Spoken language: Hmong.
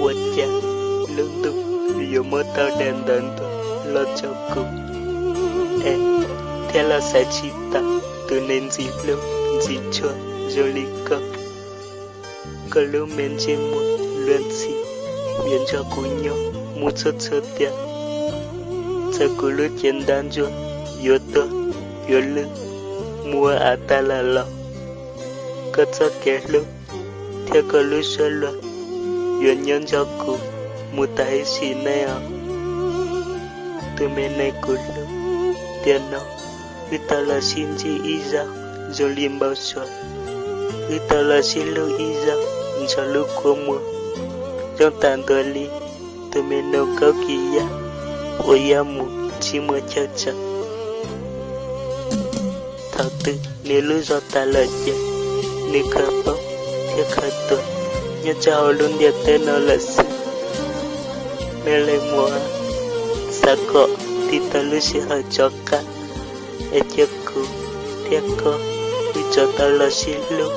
Ua cas lub ntuj yuav muab tau daim ntawv ntuas los rau kuv, es thiab los xaiv tsis tau tus neeg ntxim hlub ntxim tshua zoo li koj. Koj lub me ntsej muag luag ntxhi, yuav nrog kuv nyob mus txhua txhua tiam. Txawm kuv lub cev ntab ntsuag yuav tuag yuav lwj mus ua av tag lawm los, koj txoj kev hlub thiab koj lub suab luag yuav nyob nrog kuv mus tas ib sim neej os. Tus me neeg kuv hlub, tiam no wb tau los sib ntsib ib zaug zoo li npau suav, wb tau los sib hlub ib zaug nrog lub kua muag zoo tam ntua li tus me noog kaub kis yaj uas ya mus tsis muaj chaw tsees. Thaum twg nws lub zog tas lawm ces nws khaws poob thiab khaws tuag nyob rau hauv lub ntiaj teb no lawm xwb. Me leej muam, xav kom tiv tau lub sij hawm rov qab, es cia kuv thiab koj wb rov tau los sib hlub.